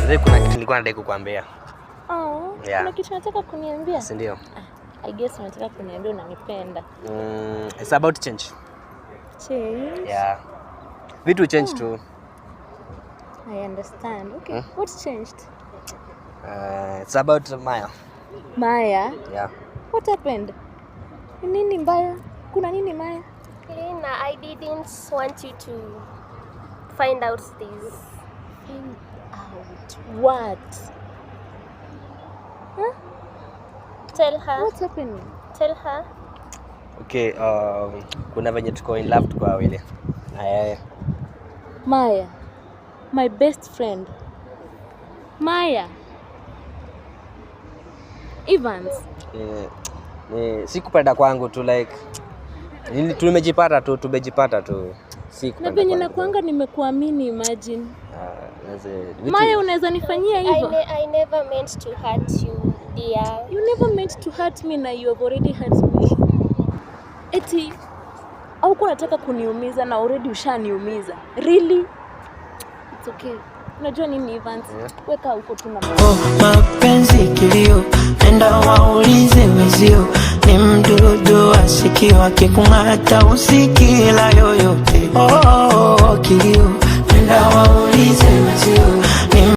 Mzee, kuna kitu nilikuwa nadai kukuambia. Oh, Yeah. kuna kitu unataka kuniambia? Si ndio? I guess unataka kuniambia unanipenda. It's about change. Change? Yeah. Vitu change tu. I understand. Okay. What changed? It's about Maya. Maya, Yeah. what happened? Ni nini mbaya? Kuna nini, Maya? Lina, I didn't want you to find out this. Find out what? Huh? Tell her. What's happening? Tell her. Okay, kuna venye tuko in love, tuko wawili. Na yeye. Maya, my best friend. Maya. Evans. Ni si kupenda kwangu tu, like tumejipata tu, tumejipata tu. Si Na kupenda venye kwangu. nakuanga nimekuamini, imagine. Ah, Maya, unaweza nifanyia hivyo? I never meant to hurt you, dear. You never meant to hurt me na you have already hurt me. Eti haukuwa unataka kuniumiza na already ushaniumiza. Really? It's okay. Unajua nini, Evans? Yeah. Weka huko tu na Oh, mapenzi kilio, nenda waulize wezio, ni mdudu asikio, akikung'ata usikila yoyote. Oh, oh, oh, kilio, nenda waulize wezio, ni